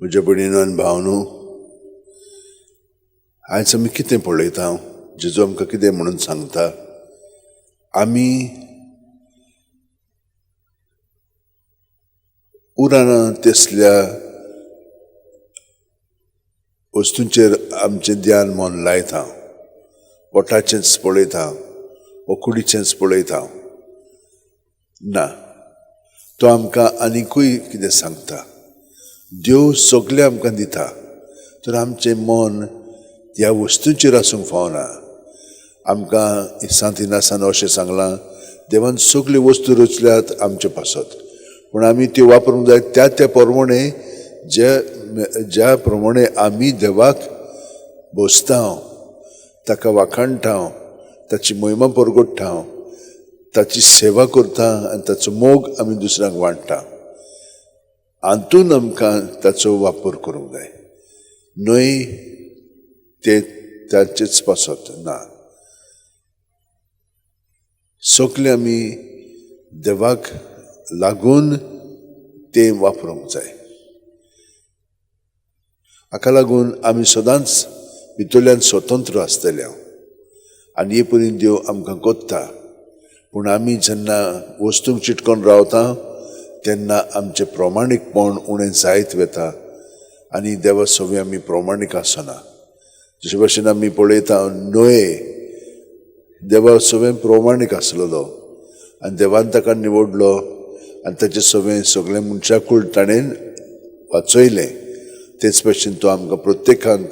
म्हज्या भयणीनो आनी भावनो, आयज आमी कितें पळयता? जेजू आमकां कितें म्हणून सांगता? आमी उराना तसल्या वस्तूंचेर आमचें ध्यान मन लायता, पोटाचेंच पळयता वो कुडीचेंच पळयता. ना, तो आमकां आनिकूय कितें सांगता. देव सगळें आमकां दिता, तर आमचें मन ह्या वस्तूंचेर आसूंक फावना. आमकां सांत इनासान अशें सांगलां, देवान सगल्यो वस्तू रचल्यात आमचे पासत, पूण आमी त्यो वापरूंक जाय त्या त्या प्रमाणे, ज्या प्रमाणे आमी देवाक भोसता, ताका वाखाणटा, ताची महिमा परगट्टा, ताची सेवा करता आनी ताचो मोग आमी दुसऱ्यांक वांट्टा, हातून आमकां ताचो वापर करूंक जाय, न्हय ते ताचेच पासत ना. सगळे आमी देवाक लागून ते वापरूंक जाय. हाका लागून आमी सदांच भितरल्यान स्वतंत्र आसतले आनी हे परीन देव आमकां कोत्ता. पूण आमी जेन्ना वस्तूंक चिटकोन रावता तेन्ना आमचें प्रमाणीकपण उणें जायत वता आनी देवा सगळें आमी प्रमाणीक आसना. जशे भशेन आमी पळयता, न्हय देवा सगळें प्रमाणीक आसलेलो आनी देवान ताका निवडलो आनी ताचें सगळें सगळें मनशाकूळ ताणें वाचयलें. तेच भशेन तो आमकां प्रत्येकांक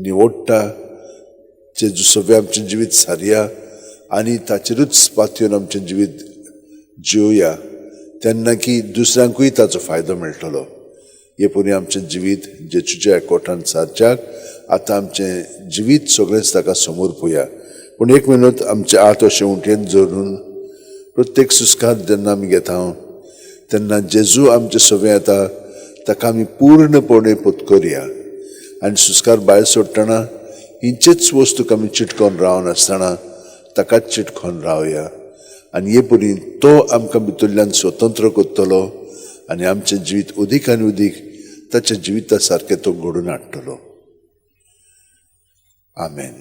निवडटा, जेजू सगळें आमचें जिवीत सारया आनी ताचेरूच पातयेवन आमचें जिवीत जिवया, तेन्ना की दुसऱ्यांकूय ताचो फायदो मेळटलो. हे परी आमचें जिवीत जेजूच्या एकवटान सारच्याक आतां आमचें जिवीत सगळेंच ताका समोर पळया. पूण एक मिनट आमचे हात अशें उंटयेन धरून प्रत्येक सुस्कार जेन्ना आमी घेता तेन्ना जेजू आमचे सगळें येता, ताका आमी पूर्णपणे पत्करया आनी सुस्कार भायर सोडटना हिंचेच वस्तूक आमी चिटकोन रावनासतना ताकाच चिटकोन रावया आनी हे परी तो आमकां भितरल्यान स्वतंत्र करतलो आनी आमचें जिवीत अदीक आनी अदीक ताच्या जिविता सारकें तो घडोवन हाडटलो. आमेन.